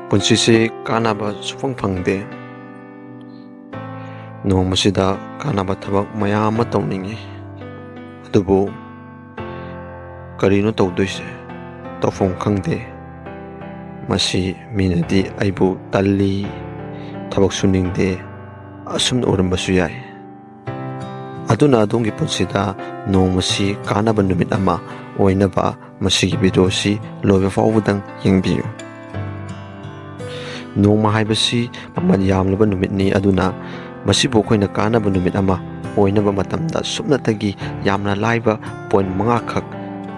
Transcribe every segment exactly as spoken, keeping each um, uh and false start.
ꯄꯨꯟꯁꯤꯁꯦ ꯀꯥꯟꯅꯕ ꯁꯨꯐꯪ ꯐꯪꯗꯦ꯫ ꯅꯣꯡꯃꯁꯤꯗ ꯀꯥꯟꯅꯕ ꯊꯕꯛ ꯃꯌꯥꯝ ꯑꯃ ꯇꯧꯅꯤꯡꯏ, ꯑꯗꯨꯕꯨ ꯀꯔꯤꯅꯣ ꯇꯧꯗꯣꯏꯁꯦ? ꯇꯧꯐꯝ ꯈꯪꯗꯦ꯫ ꯃꯁꯤ ꯃꯤꯅꯗꯤ ꯑꯩꯕꯨ ꯇꯜꯂꯤ, ꯊꯕꯛ ꯁꯨꯅꯤꯡꯗꯦ, ꯑꯁꯨꯝꯅ ꯎꯔꯝꯕꯁꯨ ꯌꯥꯏ꯫ ꯑꯗꯨꯅ ꯑꯗꯣꯝꯒꯤ ꯄꯨꯟꯁꯤꯗ ꯅꯣꯡꯃꯁꯤ ꯀꯥꯟꯅꯕ ꯅꯨꯃꯤꯠ ꯑꯃ ꯑꯣꯏꯅꯕ ꯃꯁꯤꯒꯤ ꯚꯤꯗꯤꯑꯣꯁꯤ ꯂꯣꯏꯕ ꯐꯥꯎꯕꯗꯪ ꯌꯦꯡꯕꯤꯌꯨ꯫ ꯅꯣꯡꯃ ꯍꯥꯏꯕꯁꯤ ꯃꯃꯜ ꯌꯥꯝꯂꯕ ꯅꯨꯃꯤꯠꯅꯤ, ꯑꯗꯨꯅ ꯃꯁꯤꯕꯨ ꯑꯩꯈꯣꯏꯅ ꯀꯥꯟꯅꯕ ꯅꯨꯃꯤꯠ ꯑꯃ ꯑꯣꯏꯅꯕ ꯃꯇꯝꯗ ꯁꯨꯞꯅꯇꯒꯤ ꯌꯥꯝꯅ ꯂꯥꯏꯕ ꯄꯣꯏꯟ ꯃꯉꯥꯈꯛ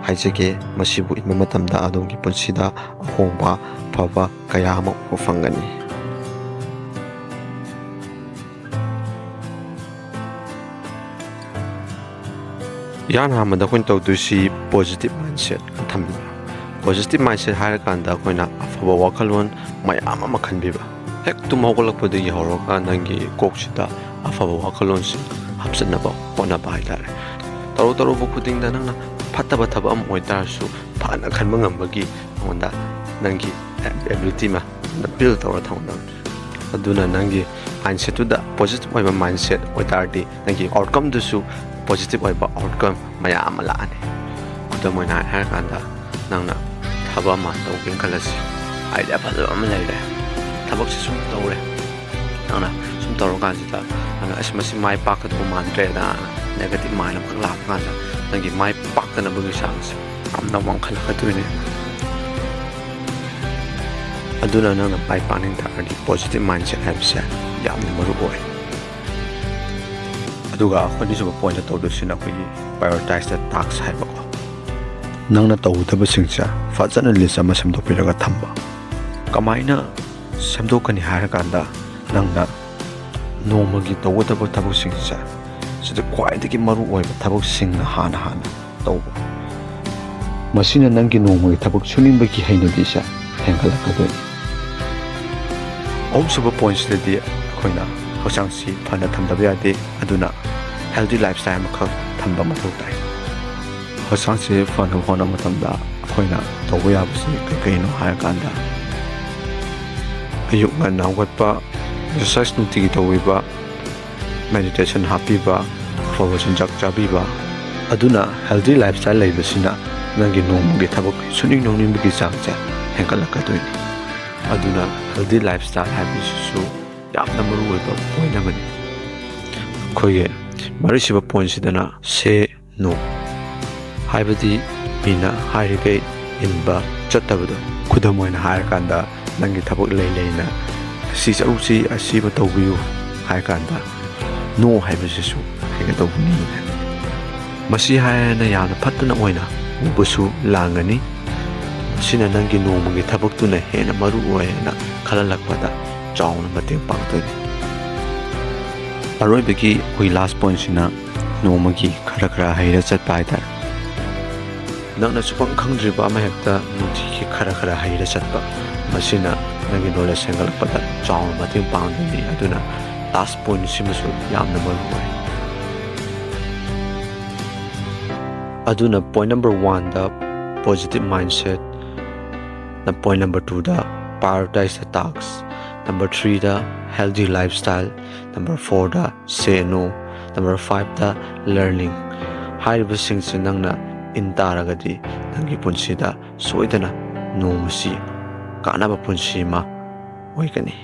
ꯍꯥꯏꯖꯒꯦ꯫ ꯃꯁꯤꯕꯨ ꯏꯟꯕ ꯃꯇꯝꯗ ꯑꯗꯣꯝꯒꯤ ꯄꯨꯟꯁꯤꯗ ꯑꯍꯣꯡꯕ ꯑꯐꯕ ꯀꯌꯥ ꯑꯃ ꯎꯕ ꯐꯪꯒꯅꯤ꯫ ꯏꯍꯥꯟ ꯍꯥꯟꯕꯗ ꯑꯩꯈꯣꯏꯅ ꯇꯧꯗꯣꯏꯁꯤ positive mindset ꯊꯝꯕ꯫ Positive mindset ꯍꯥꯏꯔꯀꯥꯟꯗ ꯑꯩꯈꯣꯏꯅ ꯑꯐꯕ ꯋꯥꯈꯜꯂꯣꯟ ꯃꯌꯥꯝ ꯑꯃ ꯈꯟꯕꯤꯕ꯫ ꯍꯦꯛ ꯇꯨꯝ ꯍꯧꯒꯠꯂꯛꯄꯗꯒꯤ ꯍꯧꯔꯒ ꯅꯪꯒꯤ ꯀꯣꯛꯁꯤꯗ ꯑꯐꯕ ꯋꯥꯈꯜꯂꯣꯟꯁꯤꯡ ꯍꯥꯞꯆꯤꯟꯅꯕ ꯍꯣꯠꯅꯕ ꯍꯥꯏꯇꯥꯔꯦ꯫ ꯇꯧꯔꯨ ꯇꯧꯔꯨꯕ ꯈꯨꯗꯤꯡꯗ ꯅꯪꯅ ꯐꯠꯇꯕ ꯊꯕꯛ ꯑꯃ ꯑꯣꯏꯇꯥꯔꯁꯨ ꯐꯅ ꯈꯟꯕ ꯉꯝꯕꯒꯤ ꯅꯉꯣꯟꯗ ꯅꯪꯒꯤ ability ꯑꯃ build ꯇꯧꯔ ꯊꯝꯒꯗꯕꯅꯤ꯫ ꯑꯗꯨꯅ ꯅꯪꯒꯤ mindsetꯇꯨꯗ positive ꯑꯣꯏꯕ mindset ꯑꯣꯏꯇꯥꯔꯗꯤ ꯅꯪꯒꯤ outcomeꯗꯨꯁꯨ positive ꯑꯣꯏꯕ outcome ꯃꯌꯥꯝ ꯑꯃ ꯂꯥꯛꯑꯅꯤ꯫ ꯈꯨꯗꯝ ꯑꯣꯏꯅ ꯍꯥꯏꯔꯀꯥꯟꯗ, ꯅꯪꯅ ꯊꯕꯛ ꯑꯃ ꯇꯧꯒꯦꯅ ꯈꯜꯂꯁꯤ, idea ꯐꯖꯕ ꯑꯃ ꯂꯩꯔꯦ, ꯊꯕꯛꯁꯤ ꯁꯨꯝ ꯇꯧꯔꯦ, ꯅꯪꯅ ꯁꯨꯝ ꯇꯧꯔꯀꯥꯟꯁꯤꯗ ꯅꯪꯅ "ꯑꯁ, ꯃꯁꯤ ꯃꯥꯏ ꯄꯥꯛꯀꯗꯧꯕ ꯃꯥꯟꯗ꯭ꯔꯦꯗ" negative mind ꯑꯃꯈꯛ ꯂꯥꯛꯄ ꯀꯥꯟꯗ, ꯅꯪꯒꯤ ꯃꯥꯏ ꯄꯥꯛꯇꯅꯕꯒꯤ ꯆꯥꯡꯁꯦ ꯌꯥꯝꯅ ꯋꯥꯡꯈꯠꯂꯛꯀꯗꯣꯏꯅꯦ꯫ ꯑꯗꯨꯅ ꯅꯪꯅ ꯃꯥꯏ ꯄꯥꯛꯅꯤꯡ ꯇꯥꯔꯒꯗꯤ positive mindset ꯍꯥꯏꯕꯁꯦ ꯌꯥꯝꯅ ꯃꯔꯨ ꯑꯣꯏ꯫ ꯑꯗꯨꯒ ꯑꯅꯤꯁꯨꯕ ꯄꯣꯏꯟꯠꯇ ꯇꯧꯗꯣꯏꯁꯤꯅ ꯑꯩꯈꯣꯏꯒꯤ prioritize the task ꯍꯥꯏꯕꯀꯣ꯫ ꯅꯪꯅ ꯇꯧꯒꯗꯕꯁꯤꯡꯁꯦ ꯐꯖꯅ list ꯑꯃ ꯁꯦꯝꯗꯣꯛꯄꯤꯔꯒ ꯊꯝꯕ꯫ ꯀꯃꯥꯏꯅ ꯁꯦꯝꯗꯣꯛꯀꯅꯤ ꯍꯥꯏꯔꯀꯥꯟꯗ, ꯅꯪꯅ ꯅꯣꯡꯃꯒꯤ ꯇꯧꯒꯗꯕ ꯊꯕꯛꯁꯤꯡꯁꯦ, ꯁꯤꯗ ꯈ꯭ꯋꯥꯏꯗꯒꯤ ꯃꯔꯨ ꯑꯣꯏꯕ ꯊꯕꯛꯁꯤꯡꯅ ꯍꯥꯟꯅ ꯍꯥꯟꯅ ꯇꯧꯕ꯫ ꯃꯁꯤꯅ ꯅꯪꯒꯤ ꯅꯣꯡꯃꯒꯤ ꯊꯕꯛ ꯁꯨꯅꯤꯡꯕꯒꯤ ꯍꯩꯅꯕꯤꯁꯦ ꯍꯦꯟꯒꯠꯂꯛꯀꯗꯣꯏꯅꯤ꯫ ꯑꯍꯨꯝꯁꯨꯕ ꯄꯣꯏꯟꯠꯁꯤꯗꯗꯤ ꯑꯩꯈꯣꯏꯅ ꯍꯛꯆꯥꯡꯁꯤ ꯐꯅ ꯊꯝꯗꯕ ꯌꯥꯗꯦ, ꯑꯗꯨꯅ healthy lifestyle ꯑꯃꯈꯛ ꯊꯝꯕ ꯃꯊꯧ ꯇꯥꯏ꯫ ꯍꯛꯆꯥꯡꯁꯤ ꯐꯅꯕ ꯍꯣꯠꯅꯕ ꯃꯇꯝꯗ ꯑꯩꯈꯣꯏꯅ ꯇꯧꯕ ꯌꯥꯕꯁꯤ ꯀꯩ ꯀꯩꯅꯣ ꯍꯥꯏꯔꯀꯥꯟꯗ, ꯑꯌꯨꯛ ꯉꯟꯅ ꯍꯧꯒꯠꯄ, exercise ꯅꯨꯡꯇꯤꯒꯤ ꯇꯧꯕꯤꯕ, meditation ꯍꯥꯞꯄꯤꯕ, ꯑꯐꯕ ꯆꯤꯟꯖꯥꯛ ꯆꯥꯕꯤꯕ꯫ ꯑꯗꯨꯅ healthy lifestyle ꯂꯩꯕꯁꯤꯅ ꯅꯪꯒꯤ ꯅꯣꯡꯃꯒꯤ ꯊꯕꯛ ꯁꯨꯅꯤꯡ ꯅꯣꯡꯅꯤꯡꯕꯒꯤ ꯆꯥꯡꯁꯦ ꯍꯦꯟꯒꯠꯂꯛꯀꯗꯣꯏꯅꯤ꯫ ꯑꯗꯨꯅ healthy lifestyle ꯍꯥꯏꯕꯁꯤꯁꯨ ꯌꯥꯝꯅ ꯃꯔꯨ ꯑꯣꯏꯕ point ꯑꯃꯅꯤ꯫ ꯑꯩꯈꯣꯏꯒꯤ ꯃꯔꯤꯁꯨꯕ pointꯁꯤꯗꯅ say no, ꯍꯥꯏꯕꯗꯤ ꯃꯤꯅ ꯍꯥꯏꯔꯤꯈꯩ ꯏꯟꯕ ꯆꯠꯇꯕꯗꯣ꯫ ꯈꯨꯗꯝ ꯑꯣꯏꯅ ꯍꯥꯏꯔꯀꯥꯟꯗ, ꯅꯪꯒꯤ ꯊꯕꯛ ꯂꯩ ꯂꯩꯅ "ꯁꯤ ꯆꯠꯂꯨꯁꯤ, ꯑꯁꯤꯃ ꯇꯧꯕꯤꯌꯨ" ꯍꯥꯏꯔꯀꯥꯟꯗ no ꯍꯥꯏꯕꯁꯤꯁꯨ ꯍꯩꯒꯗꯧꯕꯅꯤ꯫ ꯃꯁꯤ ꯍꯥꯏꯔꯅ ꯌꯥꯝꯅ ꯐꯠꯇꯅ ꯑꯣꯏꯅ ꯎꯕꯁꯨ ꯂꯥꯡꯒꯅꯤ꯫ ꯃꯁꯤꯅ ꯅꯪꯒꯤ ꯅꯣꯡꯃꯒꯤ ꯊꯕꯛꯇꯨꯅ ꯍꯦꯟꯅ ꯃꯔꯨ ꯑꯣꯏ ꯍꯥꯏꯅ ꯈꯜꯍꯜꯂꯛꯄꯗ ꯆꯥꯎꯅ ꯃꯇꯦꯡ ꯄꯥꯡꯗꯣꯏꯅꯤ꯫ ꯑꯔꯣꯏꯕꯒꯤ ꯑꯩꯈꯣꯏ last pointꯁꯤꯅ ꯅꯣꯡꯃꯒꯤ ꯈꯔ ꯈꯔ ꯍꯩꯔ ꯆꯠꯄ ꯍꯥꯏꯇꯥꯔꯦ꯫ ꯅꯪꯅ ꯁꯨꯈꯪ ꯈꯪꯗ꯭ꯔꯤꯕ ꯑꯃ ꯍꯦꯛꯇ ꯅꯨꯡꯇꯤꯒꯤ ꯈꯔ ꯈꯔ ꯍꯩꯔ ꯆꯠꯄ, ꯃꯁꯤꯅ ꯅꯪꯒꯤ knowledge ꯍꯦꯟꯒꯠꯂꯛꯄꯗ ꯆꯥꯎꯅ ꯃꯇꯦꯡ ꯄꯥꯡꯗꯣꯏꯅꯤ꯫ ꯑꯗꯨꯅ last pointꯁꯤꯃꯁꯨ ꯌꯥꯝꯅ ꯃꯔꯨ ꯑꯣꯏ꯫ ꯑꯗꯨꯅ point number oneꯗ positive mindset, point number twoꯗ prioritize the task, number threeꯗ healthy lifestyle, number fourꯗ say no, number fiveꯇ learning ꯍꯥꯏꯔꯤꯕꯁꯤꯡꯁꯤ ꯅꯪꯅ ꯏꯟ ꯇꯥꯔꯒꯗꯤ ꯅꯪꯒꯤ ꯄꯨꯟꯁꯤꯗ ꯁꯣꯏꯗꯅ ꯅꯣꯡꯃꯁꯤ ꯀꯥꯟꯅꯕ ꯄꯨꯟꯁꯤ ꯑꯃ ꯑꯣꯏꯒꯅꯤ꯫